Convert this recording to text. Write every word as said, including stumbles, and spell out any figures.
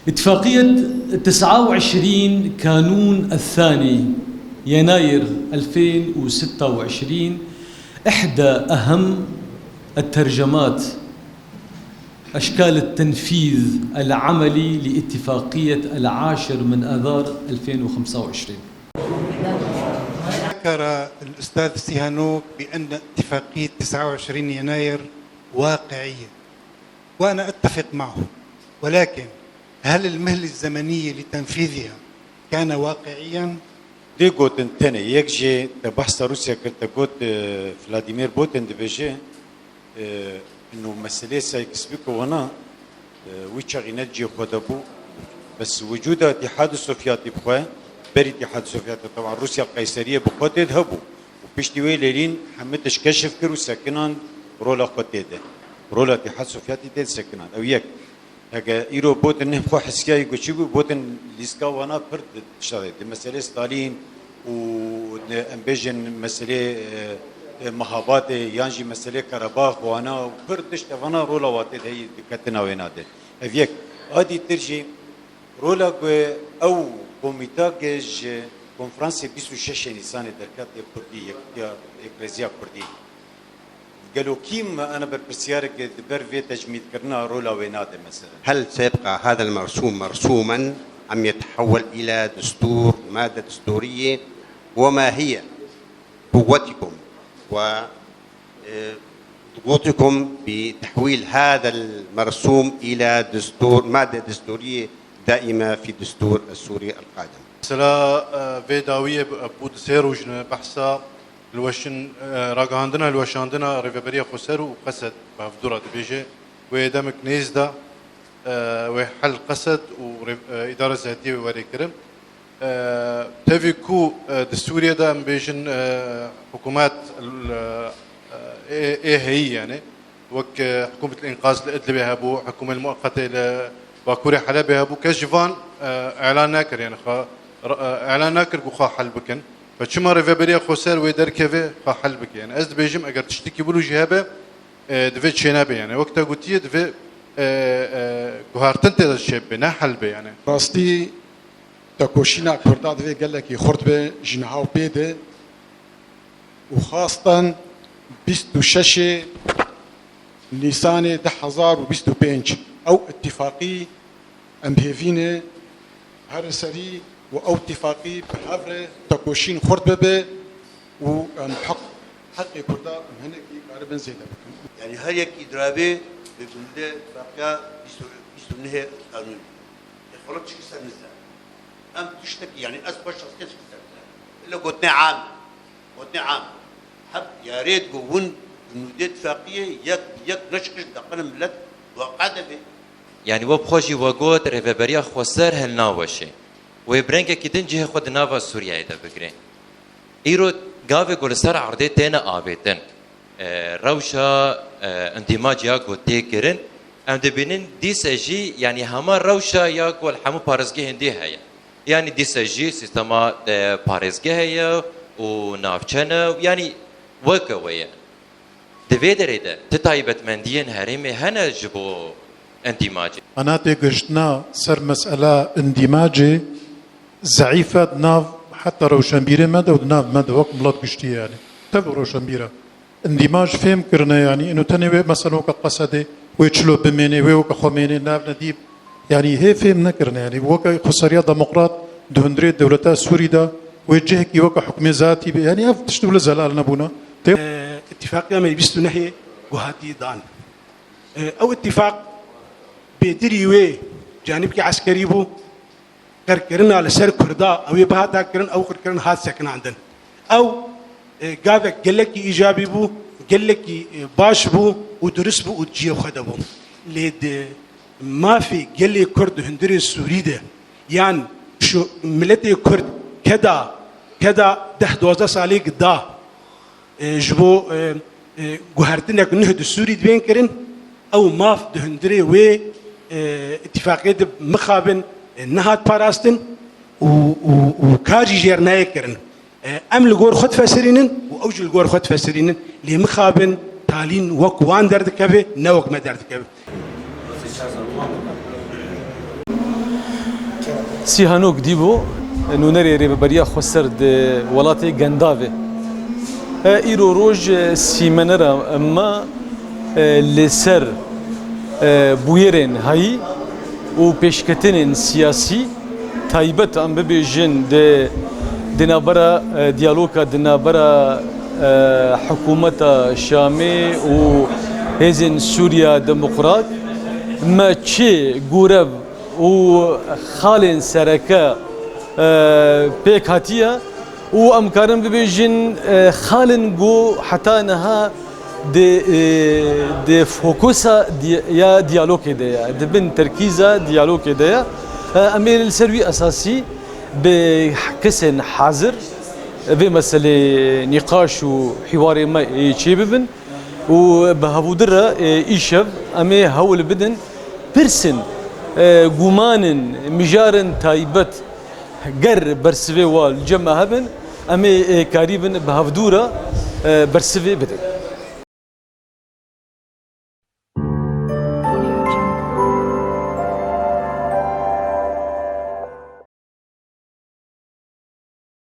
اتفاقية تسعة وعشرين كانون الثاني يناير ألفين وستة وعشرين إحدى أهم الترجمات، أشكال التنفيذ العملي لاتفاقية العاشر من آذار ألفين وخمسة وعشرين. ذكر الأستاذ سيهانوك بأن اتفاقية تسعة وعشرين يناير واقعية، وأنا أتفق معه، ولكن هل المهلة الزمنية لتنفيذها كان واقعيا؟ Dê gotin tenê yek jê te behsa Rûsya kir, te got, e, Vladimir Putin dibêje, e, ino meselê Sykes-Picot wana, e, wî çaxî ne cihê xwe de bû. Bes wicûda Îtîhadê Sovyetî bi xwe, berî Îtîhadê Sovyetî, teban Rûsya Qeyseriyê bi xwe tê de hebû. Û piştî wê Lênîn hemî tişt keşif kir û sekinand rola xwe tê de. Rola Îtîhad Sovyetî tê de sekinand. Ew yek. Heke îro Putin neh xwe hesiyayî ku çi bû, Putin lîstika wana pir di, di, di meselê Stalîn û di, em bêjin meselê, e, e, Mehabatê yan jî meselê Karabax wana û pir tişt evana rola watê de heyî diketina wêna de. Ev yek. A dîtir jî rola ku ew komîta ke ji konferansê bîst û şeş Nîsanê derket ê Kurdî, Yekîtiya Ekleziya Kurdî. Gelo kî me ana berpirsiyareke di ber vê tecmîdkirina rola wê nade mesela? هل سيبقى هذا المرسوم مرسوما أم يتحول إلى دستور، مادة دستورية؟ وما هي قوتكم و، آه، ضغوطكم بتحويل هذا المرسوم إلى دستور، مادة دستورية دائمة في الدستور السوري القادم؟ Mesela, e, vê dawiyê bi-, bû di sê roj ne behsa hilweşin, e, ragihandina hilweşandina Rêveberiya Xweser û Qesed bi hevdû re dibêje. Wê demek nêz de, e, wê hel Qesed û rê-, e, îdara zehdiyê wê werê kirin. E, tevî ku, e, di Sûriyê de em bêjin, e, hikûmet, e, ê, ê heyî yani. Wek, e, hikûmet înkaz li Idlibê hebû, hikûmet muqetê li Bakurê Helebê hebû, kes ji van, e, îlan nekir, yani xwe, e, îlan nekir ku xwe hel bikin. Ve çima Rêveberiya Xweser wê derkeve xwe hel bike? Yani ez dibêjim, eger tiştekî wilo jî hebe, e, divê çênebe, yani wek te gotiye, divê, e, e, guhertin tê de çêbibe, ne hel be yani. Rastî, tekoşîna Kurda divê gelekî xurt be ji niha û pê de. û xastan bîst û şeşê Nîsanê du hezar û bîst û pênc ew îtîfaqî em hêvî ne here serî û ew îtîfaqî bi hev re tekoşîn xurt bibe û em heq, heqê Kurda em hinekî karibin zêde bikin. Yani her yekî dirabê bi gundê îtîfaqiya bîst û, bîst û nehê kanûnê. Ê xwe tişkî ser nizam. Em tiştekî, yani ez xwe şexsiyen tişkî ser nizam. Ile gotinê am. Gotinê am. Heb yarê digo win di nûdê tifaqiyê yek, yek neşkiş deqine millet waqe de bê. Yani we bi xwe jî we got, Rêveberiya Xweser hilnaweşê. Wê bi rengekî din cihê xwe di nava Sûriyeyê de bigire. Îro gavê ku li ser erdê têne avêtin, e, rewşa, e, îndîmacê ya ku tê kirin, em dibînin dîse jî, yanî hema rewşa ya ku li hemû parêzgehên dî heye. Yanî dîse jî sîstema, e, parêzgehê ye û navçe ne, yanî weke wê ye. Di vê derê de ti taybetmendiyên herêmê hene ji bo îndîmacê? Ana têgihiştina ser mesela îndîmacê zeîf e di nav heta rewşenbîrê me de û di nav me de wek milet giştî ye, yanî tev rewşenbîr e. Îndîmac fêm kirine, yanî ino tenê wê mesela weke Qesedê, wê çilo bimêne, wê weke xwe mêne, nav nedî. Yanî hê fêm nekirine, yanî weke xweseriya demokrat di hundirê dewleta Sûrî de wê cihekî weke hukmê zatî be. Yanî ev tişt wile zelal nebûne. Tê- Îtîfaqiya me bîst û nehê ku hatî dan. E, ew îtîfaq bêtirî wê canîbkî eskerî bû, qirkirina li ser Kurda, ew ê bihata kirin, ew qirkirin hat sekinandin. Ew, e, gavek gelekî îcabî bû, gelekî, e, baş bû û durist bû û di cihê xwe de bû. Lê di mafê gelê Kurd di hundirê Sûrî de, yan şu miletê Kurd keda, keda deh duwazdeh salê da, e, ji bo, e, e, guhertinek nuh di Sûrî dibên kirin, ew maf di hundirê wê, e, îtîfaqê de mixabin, e, nehat parastin û, û, û kar jî jêr nayê kirin. E, em li gor xwe difesirînin û ew jî li gor xwe difesirînin. Lê mixabin talîn wek wan derdikeve, ne wek me derdikeve. Sîhanok Dîbo, nûnerê Rêveberiya Xweser di welatê Gendavê. E, îro roj, e, sîmenera me, e, li ser, e, bûyerên hayî û pêşketinên siyasî taybet, em bibêjin, di, di navbera, e, diyaloga di navbera, e, hikûmeta Şamê û Hêzên Sûriya Demokrat me çi gurev û xalên sereke, e, pêk hatiye û em karin bibêjin, e, xalên ku heta niha di, e, di fokusa di-, ya diyalogê de ye, di bin terkîza diyalogê de ye. E, em ê li ser wî esasî bi kesên hazir vê meselê nîqaş û hîwarê me ê çêbibin û bi hevûdira, e, îşev em ê hewl bidin pirsên, e, gumanên, mijarên taybet ger bersivê wa li cem me hebin, em ê, e, karîbin bi hevdû re, e, bersivê bidin.